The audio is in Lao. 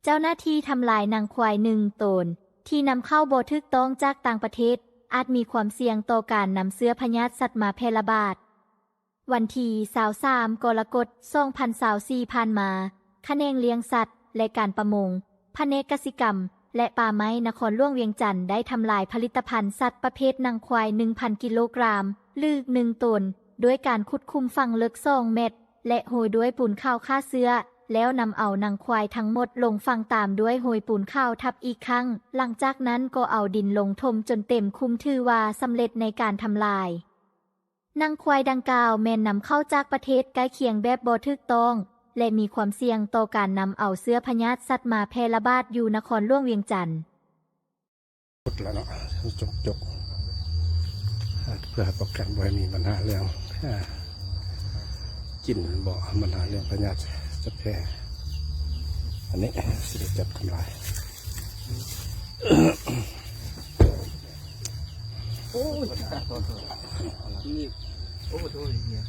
ເຈົ້າໜ້າທີ່ທຳລາຍໜັງຄວາຍໜຶ່ງໂຕນ ທີ່ນຳເຂົ້າບໍ່ຖືກຕ້ອງຈາກຕ່າງປະເທດ ອາດມີຄວາມສ່ຽງຕໍ່ການນຳເຊື້ອພະຍາດສັດມາແຜ່ລະບາດ. ວັນທີຊາວສາມ ກໍລະກົດ ສອງພັນຊາວສີ່ ຜ່ານມາ, ຂະແໜງລ້ຽງສັດ ແລະ ການປະມົງ, ພະແນກກະສິກຳ ແລະ ປ່າໄມ້ນະຄອນຫຼວງວຽງຈັນ ໄດ້ທຳລາຍຜະລິດຕະພັນສັດປະເພດໜັງຄວາຍ ໜຶ່ງພັນ ກິໂລກຣາມ ຫຼື ໜຶ່ງໂຕນ ດ້ວຍການຂຸດຂຸມຝັງເລິກ ສອງແມັດ ແລະ ໂຮຍດ້ວຍປູນຂາວຂ້າເຊື້ອ ແລ້ວນຳເອົາໜັງຄວາຍທັງໝົດລົງຝັງຕາມດ້ວຍໂຮຍປູນຂາວທັບອີກຄັ້ງ. ຫຼັງຈາກນັ້ນກໍເອົາດິນລົງຖົມຈົນເຕັມຄຸມ ຖືວ່າສຳເລັດໃນການທຳລາຍ. ໜັງຄວາຍດັ່ງກ່າວແມ່ນນຳເຂົ້າຈາກປະເທດໃກ້ຄຽງແບບບໍ່ຖືກຕ້ອງ ແລະ ມີຄວາມສ່ຽງຕໍ່ການນຳເອົາເຊື້ອພະຍາດສັດມາແຜ່ລະບາດຢູ່ນະຄອນຫຼວງວຽງຈັນ. ໝົດແລ້ວເນາະ ຈົກຈົກ ເພື່ອປ້ອງກັນບໍ່ໃຫ້ມີບັນຫາເລື່ອງ ອາ ກິນບໍ່ ບັນຫາເລື່ອງພະຍາດສັດແຜ່ ອັນນີ້ຊິໄດ້ຈັບທຳລາຍ. ໂອ້ຍ ໂອ້ ໂທດ ເນຍ.